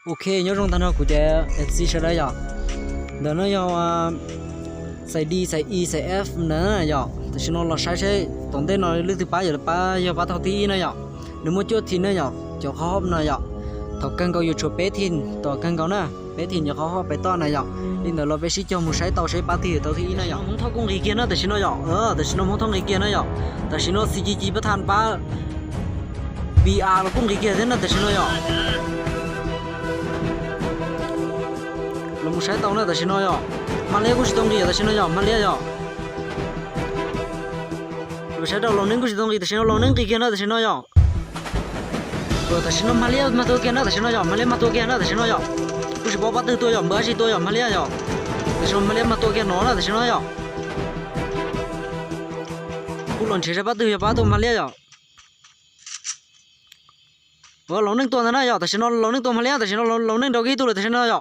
Ok, nyob zoo tag nrho kuv cov F C sawv daws yom. Ntawm no yog xais D, xais E, xais F ntawd yom. Tam sim no los saib seb tom ntej no leej twg pab, yog pab, yog pab tau thib ib na yom. Nws muaj cuaj thim na yom, cov qhov hauv no yom. Thaum kawg nkaus yuav tshuav peb thim, tom kawg nkaus na, peb thim cov qhov hauv peb toj na yom. Li ntawd los peb sib cog mus saib tau seb pab twg yuav tau thib ib na yom. Hmoob Thoj kuj nqis kiag na tam sim no yom. Tam sim no Hmoob Thoj nqis kiag na yom. Tam sim no C G G pab tham pab B R los kuj nqis kiag thiab na tam sim no yom. Los mus saib tau na tam sim no yom. Hma Liab kuj tsis tau nqis tam sim no yom, Hma Liab yom. Los saib rau Laus Neeb kuj tsis tau nqis tam sim no, Laus Neeb nqis kiag na tam sim no yom. Tam sim no Hma Liab mag tua kiag na tam sim no yom, Hma Liab mag tua kiag na tam sim no yom. Kuj tsis paub pab twg tua yom, npawg dab tsi tua yom, Hma Liab yom. Tam sim no Hma Liab mag tua kiag no na tam sim no yom. Kuj los nrhiav saib pab twg yog pab tua Hma Liab yom. Ua Laus Neeb tua ntag na yom, tam sim no Laus Neeb tua Hma Liab, tam sim no Laus Neeb nrau kiag ib tug lawm tam sim no yom.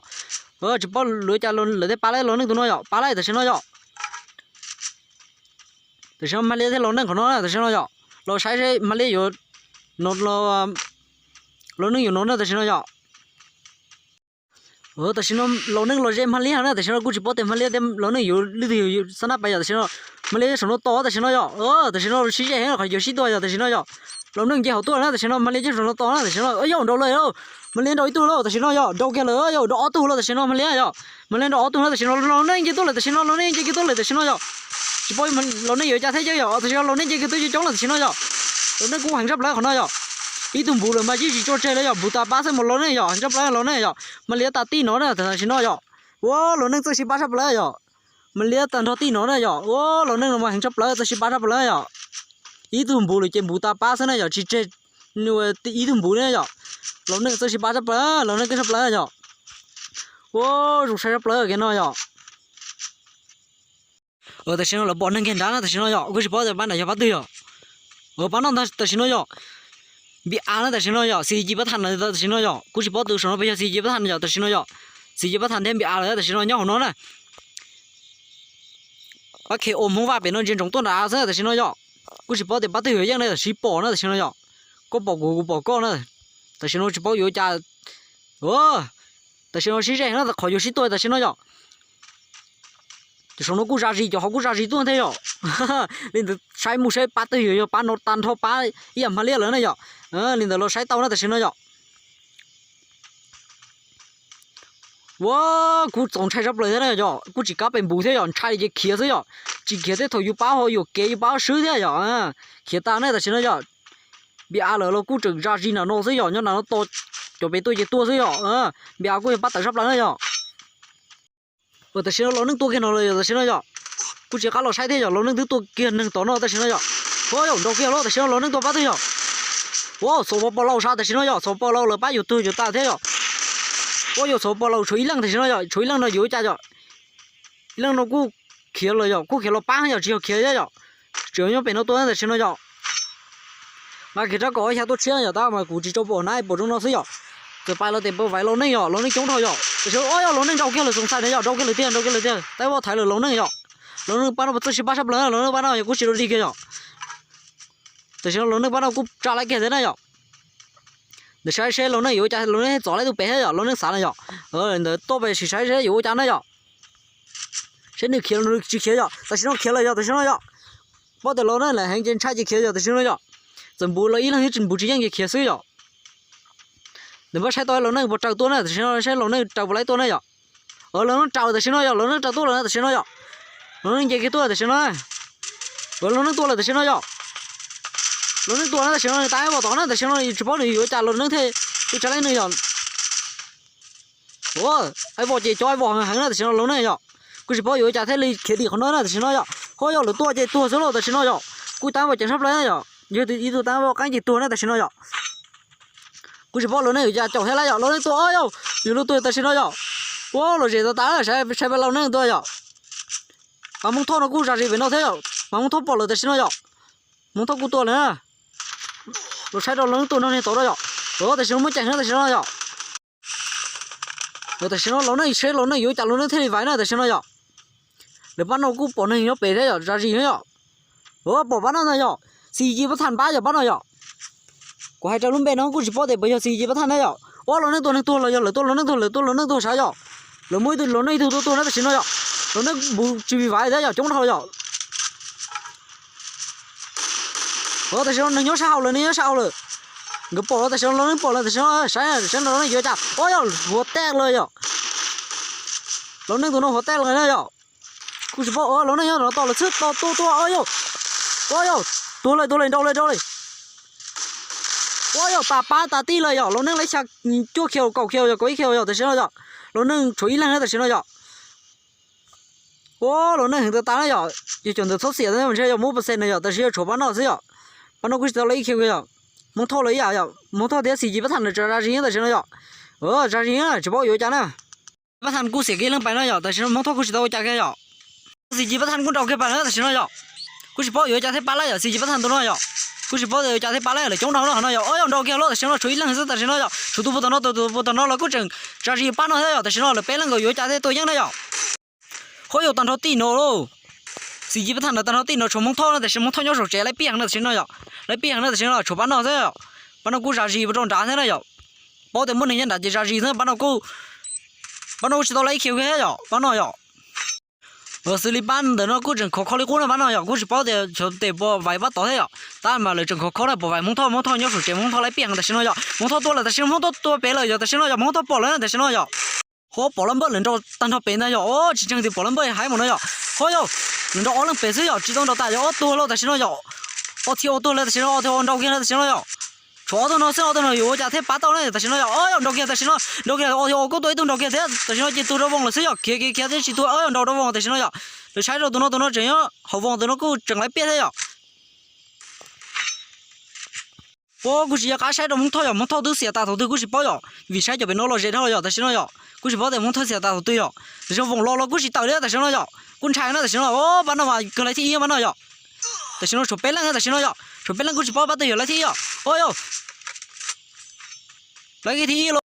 Tsis paub lawv cas lawv thiaj pab Laus Neeb tus no yom, pab Laus tam sim no yom. Tam sim no Hma Liab thiab Laus Neeb qhov no na tam sim no yom. Los saib seb Hma Liab yuav no, Laus Neeb yuav no na tam sim no yom. Tam sim no Laus Neeb los ze Hma Liab na, tam sim no kuj tsis paub tias Hma Liab thiab Laus Neeb yuav leej twg yuav xab nab pais yom, tam sim no Hma Liab saum no tos tam sim no yom. Tam sim no sib ze heev qhov yuav sib tua yom, tam sim no yom. Laus Neeb nce hauv tuaj na, tam sim no Hma Liab nyob saum no tos na, tam sim no yog nrau lawm. Hma Liab nrau ib tug lauj, tam sim no yom, nrau kiag lawm, yog nrau ob tug lauj, tam sim no Hma Liab yom. Hma Liab nrau ob tug na, tam sim no Laus Neeb nce tuaj lawm, tam sim no Laus Neeb nce kiag tuaj lawm, tam sim no yom. Tsis paub Laus Neeb yuav cas thiab ces yom, tam sim no Laus Neeb nce kiag tuaj coob coob lawm tam sim no yom. Laus Neeb kuj heev tshaj plaws qhov no yom. Ib tug npuv lawm mas yeej tsis tso tseg li yom, npuv tas pab xwb mas Laus Neeb yom, heev tshaj plaws Laus Neeb yom. Hma Liab tas tij no na tam sim no yom. Ua Laus Neeb txawj sib pab tshaj plaws yom. Hma Liab tag nrho tij no na yom. Ua Laus Neeb no mas heev tshaj plaws, txawj sib pab tshaj plaws yom. Ib tug npuv lawm ces npuv tas pab xwb na yom, tsis tseg ib tug npuv na yom. Laus Neeb txawj sib pab tshaj plaws, Laus Neeb keej tshaj plaws yom. Ua zoo saib tshaj plaws kiag no yom. Tam sim no lawv pom neeg kiag nrad na tam sim no yom, kuj tsis paub tias pab nrad yog pab twg yom. Pab no ntag tam sim no yom. Npi av na tam sim no yom, xi ci pab tham tam sim no yom, kuj tsis paub tus saum no puas yog xi ci pab tham yom tam sim no yom. Xi ci pab tham thiab npi av lawm tam sim no nyob hauv no na. Pab khe ua Hmoob Vaj pem no ntsia ntsoov tuaj nrad xwb tam sim no yom. Kuj tsis paub tias pab twg yuav yeej na, tam sim pom na tam sim no yom. Koj pom kuv, kuv pom koj na. Tam sim no tsis paub yuav ua cas. Tam sim no sib ze na, qhov yuav sib tua tam sim no yom. Cov saum no kuj zam zis, cov hauv kuj zam zis tuaj thiab yom. Li ntawd saib mus saib pab twg yuav yog pab no tag nrho pab ib yam Hmab Liab lawm na yom. Li ntawd los saib tau na tam sim no yom. Ua, kuj txaus ntshai tshaj plaws thiab na yom, kuj tsis kam pem npuv thiab yom, ntshai li ces khiav xwb yom. Tsis khiav thiab thaum yus pab ho yuam kev yus pab swb thiab yom. Khiav tas na tam sim no yom. Npi av lawm los kuj tseem zam zis nram no xwb yom, nyob nram no tos cov pem tuaj ces tuaj xwb yom. Npi av kuj yog pab tawv tshaj plaws na yom. Tam sim no Laus Neej tua kiag no lawm yom, tam sim no yom. Kuj tsis qab los saib thiab yom, Laus Neej twb tua kiag neeg tom no tam sim no yom. Ua yom, nrau kiag lawm tam sim no Laus Neej tua pab twg yom. Ua xov pos laus sab tam sim no yom, xov pos laus lawv pab yus tug yus tas thiab yom. Ua yom, xov pos laus tshuav ib leeg tam sim no yom, tshuav ib leeg no yuav ua cas yom. Ib leeg no kuj khiav lawm yom, kuj khiav los pab yom, tsis yog khiav thiab yom. Tseem nyob pem no tua tam sim no yom. Nqa kiag rab kaum ob xya tuaj tshiab yom, tab mas kuv tsis tau pom na, pom zoo no xwb yom. Txawm pais los tes pom vaiv Laus Neej yom, Laus Neej coob dhau yom. Tam sim no yom, Laus Neej nrau kiag lawm, xoom xais na yom, nrau kiag lawm tiag, nrau kiag lawm tiag, tab voj thaiv lawm Laus Neej yom. Laus Neej pab no txawj sib pab tshaj plaws, Laus Neej pab no yom, kuj tsis rau dig kiag yom. Tam sim no Laus Neej pab no kuj tsa laib kiag thiab na yom. Ntawd saib seb Laus Neej yuav ua cas, Laus Neej txov laib tus pem thiab yom, Laus Neej xav na yom. Ntawd tuaj pem sim saib seb yuav ua cas na yom. Seb nws khiav los nws tsis khiav yom, tam sim no khiav lawm yom, tam sim no yom. Paub tias Laus Neej lawm heev ces ntshai ces khiav yom, tam sim no yom. Txawm npuv los ib leeg thiab tsis npuv tsis yeej ces khiav xwb yom. Nws pab saib tau Laus Neej puas raws tuaj na, tam sim no saib Laus Neej raws puas laib tuaj na yom. Laus Neej raws tam sim no yom, Laus Neej raws tuaj lawm tam sim no yom. Laus Neej nce kiag tuaj tam sim no. Laus Neej tuaj lawm tam sim no yom. Laus Neej tuaj na tam sim no, nws tab voj tom na tam sim no, tsis paub nws yuav ua cas Laus Neej thiaj tsa laib nws yom. Ua, ib voj ces cov ib voj heev na tam sim no Laus Neej yom. Kuj tsis paub yuav ua cas thiaj li khiav dim qhov no na tam sim no yom. Ho yog lawv tuaj ces tuag xwb lauj tam sim no yom. Kuj tab voj ceev tshaj plaws yom, yog ib tug tab voj qeeb ces tuag na tam sim no yom. Kuj tsis paub Laus Neej yuav ua cas caum thiab lawm yom, Laus Neej tuaj yom, yus lub tuaj tam sim no yom. Ua los zem tas tas, saib pab Laus Neej tuaj yom. Mas Hmoob Thoj no kuj zam zis pem no thiab yom, mas Hmoob Thoj pom lawm tam sim no yom. Hmoob Thoj kuj tuaj lawm na. Los saib rau Laus Neej tuaj no niag tod yom. Tam sim no muaj ceem na tam sim no yom. Tam sim no Laus Neej seb Laus Neej yuav ua cas Laus Neej thiaj li vaiv na tam sim no yom. Lawv pab no kuj pom neeg nyob pem thiab yom, zam zis thiab yom. Pom pab no ntag yom, xi ci pab tham pab yom, pab no yom. Kuv hais rau lub npe no kuj tsis paub tias puas yog xi ci pab tham na yom. Ua los neej tua neeg tuag lawm yog, lawv tua los neej tuag, lawv tua los neej tuag sav yom. Lawv muaj ib tug los neej ib tug tuaj tuaj na tam sim no yom. Los neej npuv tsis vim vaiv thiab yom, coob dhau lawm yom. Ua tam sim no neeg nyob sab hauv lawm, neeg nyob sab hauv lawm. Nkawd pom los tam sim no, los neej pom lawm tam sim no, saib saib los neej yuav cas. Ua yog huav tej lawm yom. Los neej tus no huav tej lawm na yom. Kuj tsis paub, los neej nyob no tos lawv xwb, tos tuaj tuaj, ua yog, ua yog, tuag lawm tuag lawm, nrau lawm nrau lawm. Ua yog tas pab tas tij lawm yom, los neej laib xya cuaj khiaus kaum khiaus yog kaum ib khiaus yom tam sim no yom. Los neej tshuav ib leeg na tam sim no yom. Ua los neej heev tas tas na yom, yog cov ntawd txhob xiam ntshe yog muab pes xees na yom, tab sis yog tshuav pab noj xwb yom. Pab noj kuj tsis tau laib ib khiaus yom. Hmoob Thoj lawv ib yam yom, Hmoob Thoj thiab Xim Ci Pab Thaj lawv tseem zaj zis thiab tam sim no yom. Zaj zis na tsis paub yuav cas na. Pab Thaj kuj xiam kiag leej pais no yom, tam sim no Hmoob Thoj kuj tsis tau ua cas kiag yom. Xim Ci Pab Thaj kuj nrau kiag pais lawm tam sim no yom. Kuj tsis paub yuav cas thiaj pab lawm yom, Xim Ci Pab Thaj tus no yom. Kuj tsis paub yuav cas thiaj pab lawm, lawv coob dhau no no yom. Ua yog nrau kiag lawm tam sim no, tshuav ib leeg xwb tam sim no yom. Tshuav tus puag tom no, tus puag tom no los kuj tseem zaj zis pab no thiab yom, tam sim no lawv peb leeg nkaus yuav cas thiaj tua yeej na yom. Hov yog tag nrho tij no lauj. Xim Ci Pab Thaj ntawd tag nrho tij no tshuav Hmoob Thoj na, tam sim Hmoob Thoj nyob saum tsev laib pij heev na tam sim no yom. Laib pij heev na tam sim no tshuav pab noj xwb yom. Pab noj kuj zaj zis puas rau nrad thiab na yom. Paub tias muaj neeg nyob nrad ces zaj zis xwb, pab noj kuj, pab noj kuj tsis tau laib ib khiaus kiag yom, pab noj yom. Xws li pab ntawm no kuj tseem khov kho li qub na pab no yom, kuj tsis paub tias xyov tes puas vaiv pab tod thiab yom. Tab mas lawv tseem khov kho na, puas vaiv Hmoob Thoj, Hmoob Thoj nyob saum tsev, Hmoob Thoj laib pij heev tam sim no yom. Hmoob Thoj tuaj lawm tam sim no, Hmoob Thoj tua pem lawm yom, tam sim no yom, Hmoob Thoj pom lawm tam sim no yom. Hov pom lab npawj lawv nrau tag nrho pem ntag yom, tsis ntseeg tias pom lab npawj hais mus no yom. Hov yog lawv nrau ob leeg pem xwb yom, tsis tau nrau tas yom, ob tuag lauj tam sim no yom. Ob thiab ob tuag lawm tam sim no, ob thiab ob nrau kiag tam sim no yom. Tshuav ob tug no xwb, ob tug no yuav ua cas thiaj pab tau ne tam sim no yom. Ob yog nrau kiag tam sim no, nrau kiag ob thiab ob kuj tuaj ib tug nrau kiag thiab tam sim no ces tuag rau voos lawm xwb yom, khiav khiav khiav thiab tsis tuag, ob yog nrau rau voos tam sim no yom. Lawv saib rau tus no, tus no tseem nyob hauv voos, tus no kuj tseem laib pij thiab yom. Ua kuj tsis nco qab saib rau Hmoob Thoj yom, Hmoob Thoj twb xiam tas thaum twg kuj tsis paub yom, vim saib cov pem no los ze dhau yom tam sim no yom, kuj tsis paub tias Hmoob Thoj xiam tas thaum twg yom. Tam sim no voos los los kuj tsis tawm li tam sim no yom, kuj ntshai na tam sim no. Pab no mas kawg laib thib ib pab no yom. Tam sim no tshuav peb leeg tam sim no yom, tshuav peb leeg kuj tsis paub pab twg yog laib thib ib yom. Ua yog laib thib ib